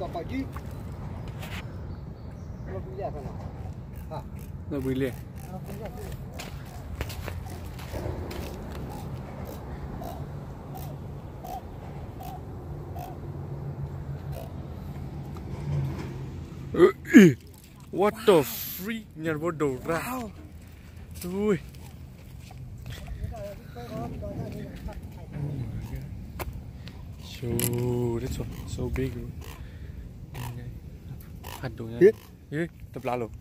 လီၤဘှံးလံ. What the freak ညၣ်တဘိဒိၣ်ရၣ်, ဝ့ၢ် So, this one, so big. ဖးဒိၣ်ညါ, ဟ့ၣ်, တဘျီလိၤ,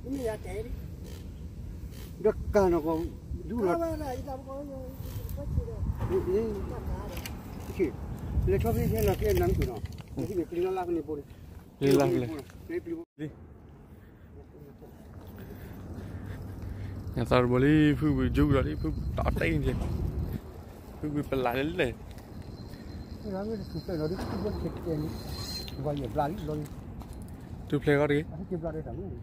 ဒီးကနကီ ဒူလီၤ, လဲၤဆီဖဲလဲၤနၤက့ၤနီၤ, လၢလၢ ညၣ်သးတဘိလံ ဖုဘုးကၠူကဒီးလံ ဖုဘုးတီတဲန့ၣ်, ဖုဘုးပလၢ်လၢလဲၣ်, ထူၣ်ဖျဲးဂီၢ်တဂ့ၤ,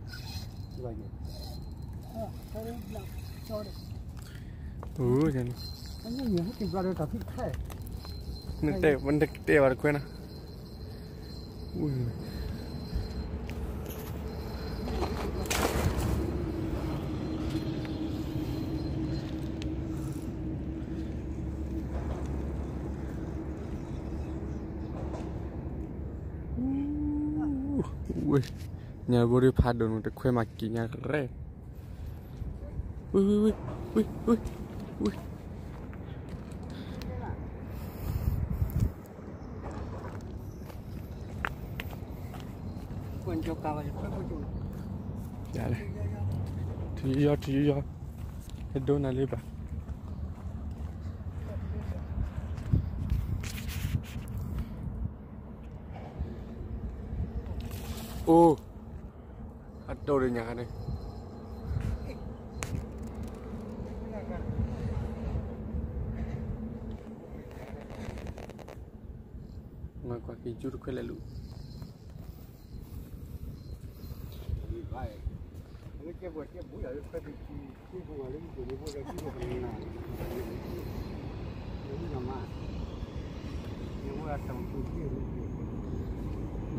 အိၣ်, နတဲဘၣ်တခွဲးနီၤ. ဝ့ၢ်, ညၣ်ဘိဒ်ဖးဒိၣ်န့ၣ် တခွဲးမၤက့ၤညါရဲၣ်, ဝ့ၢ်, ဝ့ၢ်, ဝ့ၢ် ယၤလဲၣ်, ထံယီၤ ထံယီၤ, ဟဲဒိနၤလံဘၣ်. အိၣ်, အတိၢ်ဒီးညါခါန့ၣ် မၤကွၢ်က့ၤကၠူတခွဲးလဲၣ်လူး.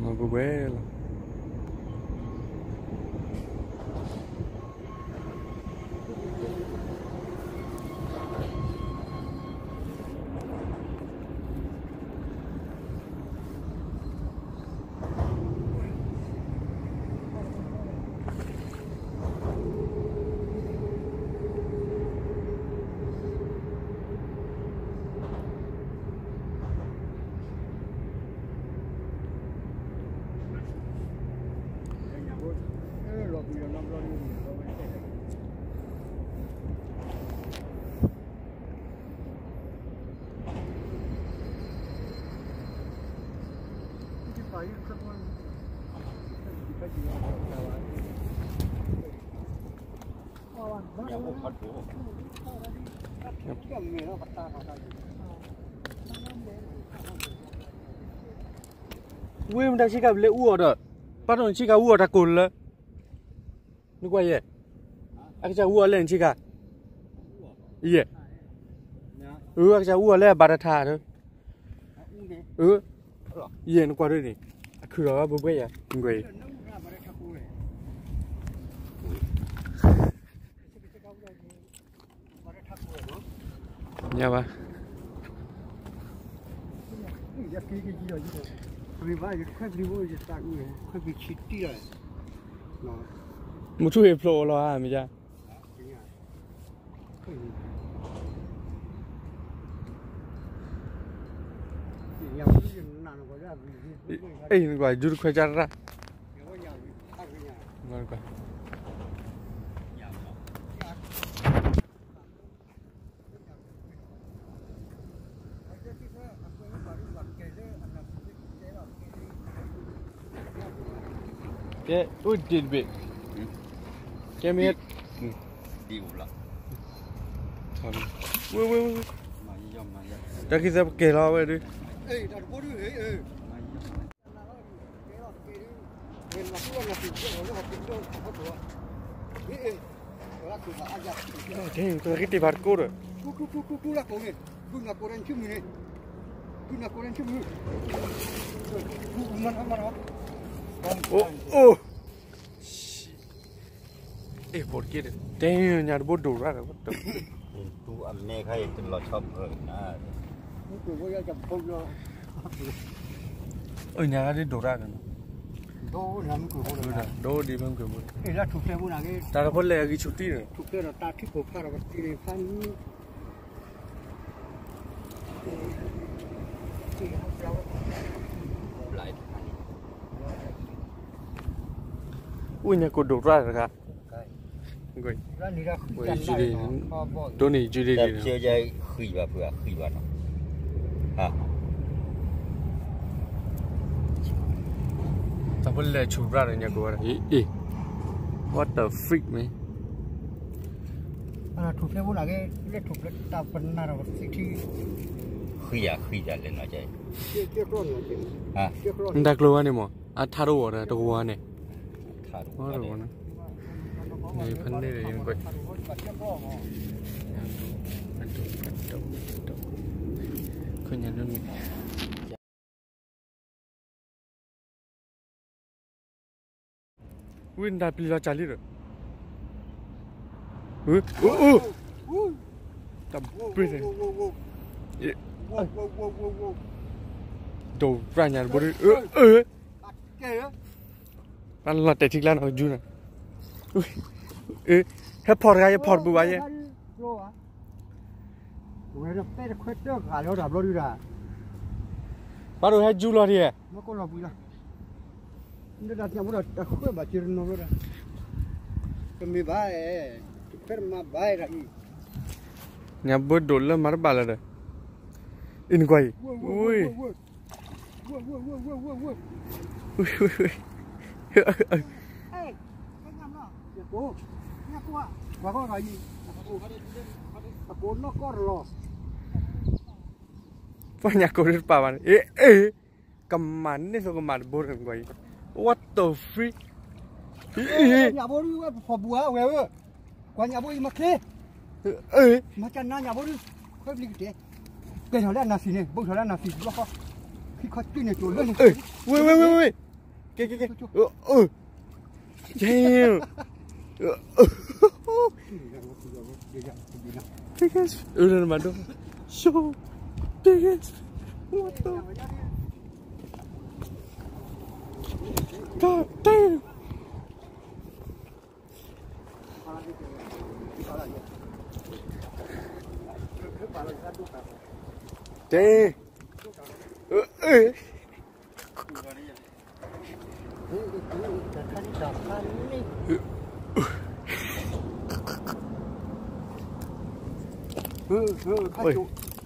မၤပှဲၤပှဲၤလီၤ. ဝ့ၢ်မတၤဆ့ကၤဘျဲၣ်အူအီၤဒီး, ပာ်ထီၣ်နဆ့ကၤအူအီၤတၢ်ကိၢ်လၢ နကွၢ်ယဲၢ်, အကစၢ်အူအီၤလဲၣ်နဆ့ကၤ, ယဲၢ်, အကစၢ်အူအီၤလၢအဘၣ်တထါဒီး, ယဲၢ်နကွၢ်ဒ်န့ၣ်, အခုၣ်လီၤဘၣ်ဘှဲဘှဲယၤ, နကွၢ်အံၤ ညါဘၣ်. မုၢ်ထူၣ်ဟ့ၣ်ဖျိးလီၤဧါ မ့ၢ်ယါ, အ့ၣ် နကွၢ် ယူတခွဲးကၢ်ရၣ်, ကွၢ် ကဲ အိၣ်ဒံးတဘ့ၣ်, ကဲမ့ၢ်, ဝ့ၢ်ဝ့ၢ်ဝ့ၢ်, တၢ်ခံသၢပကဲလီၤဝဲဒုး ကဲ ကဲတ့ၢ်ဖးတကိးဒီး, ကဲ ကဲတ့ၢ်ဖးတကိးန့ၣ်, ကဲ ကဲတ့ၢ်ဖးတကိးန့ၣ်, ကဲ အိၣ်အိၣ် အဲၣ် ညၣ်တဘိဒိၣ်ရၣ်ဒီး တူၢ်အမဲခါအံၤတလီၤဆီဘၢၣ်နၤ, အၢ ညၣ်ဒ်ဒိၣ်ရၣ်ဒီးနီၤ, ဒိၣ်ဒ်မ့ၢ်ကွံာ်ဘိ, တၢ်တဖိလဲၣ်အဂံၢ်ဆူၣ်တံၢ်န့ၣ်, အိၣ်ညၣ်ကိၢ်ဒိၣ်ရၣ်တဂၤ, ဒိၣ်န့ၢ်ယုၢ်လံလံ, ဃံဘၣ်ဖုးဃံဘၣ်နီၤ, တၢ်ဖိလဲၣ်ဆူၣ်ရၣ်ဒီးညၣ်ကိၢ်ဝဲဒၣ်, အ့ၣ် what the freak man, ထူၣ်ဖျဲၣ်ဘိနၤက့, လၢထူၣ်ဖျဲၣ်တၢ်ပနၢ်ဒီးပသံထံ, ဃံယၤဃံယၤလဲၣ်နီၤ, နတၢ်ကျိၤဝဲန့ၣ်မး အထါတဝီၤဒီးတဝီၤန့ၣ်, တဝီၤန့ၣ်, ဖဲန့ၣ်ဒီးယကွဲး ခွညါဒိၣ်န့ၣ် ဝံၣ်နတၢ်ပျံၤလီၤစၢ်လံဒီး, တၢ်ဘျ့န့ၣ်, ဒိၣ်ပြၢ်ညါတဘိဒီး, ပှၤလီၤတဲာ်ထံကျါနီၤ ကယူနၤ, ဟဲဖီၣ်တဂၤယဖီၣ်တဘၣ်ဘၣ်ယဲ, ဝဲဒၣ်ပဲတခွဲတၢၢ်ဂၤလၢတၢ်ဘျီဒုဒၣ်, ပှၤဒိၣ်ဟဲယူလီၤဒံး, လၢတၢ်ညၣ်ဘိဒီးတၢ်ဃၢဘၣ်စၢၤတနီၤဘျီဒီး, တမ့ၢ်ဘၣ်, တခွဲတမၤဘၣ်တၢ်အံၤ, ညၣ်ဘိဒိၣ်လၢမၤတဘၣ်လၢၤဒီး, အံၤနကွၢ်အံၤ, ဝဲ ပှၤညၣ်ကိၢ်ဒ်တပာ်ဘၣ်န့ၣ်, အ့ အ့ ကမၤန့ၢ်သိးကမၤတဘိန့ၣ်ကွၢ်အံၤ, what the freak, ညၣ်ဘိဒ်ဝဲဖီၣ်ဘူးဧါဝဲဧၢ, ကွၢ်ညၣ်ဘိအံၤမၤချ့, မၤကနၤညၣ်ဘိဒ်, ခွဲပျံၤကတဲ, ကဲထီၣ်လၢအနၢ်စံၣ်န့ၣ် ဘုးထီၣ်လၢအနၢ်စံၣ်လီၤဃီ, ခံခီကၠုန့ၣ်ကၠိလၢန့ၣ်, ဝဲ ဝဲ ဝဲ ဝဲ ကဲ ကဲ ကဲ ကဲ Biggest, အၢ နမၤဒိ, show, biggest, what the, God damn, တဲ, အၢ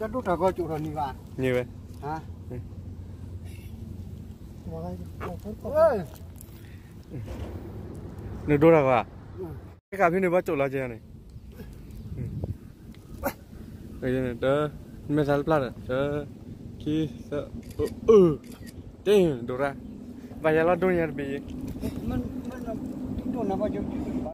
တၢ်ဒိၣ်တၢ်ဂီၤကၠိၣ်ထီၣ်န့ၣ်ဘၣ်, န့ၣ်ဝဲ, နဒိၣ်တၢ်ဂီၤဧါ, တခါဖဲန့ၣ်ဘၣ်ကၠိၣ်လီၤကဲန့ၣ် တၢ်, မဲာ်သးတပျၢ်ဒီး တၢ်, ခံ, သၢ, အၢ, အၢ, တ့ၢ် ဒိၣ်ရၣ်, ဘၣ်ယၤလီၤဒိၣ်ညါတဘ့ၣ်ယဲ, ဒိၣ်နၤဘၣ်ယဲ,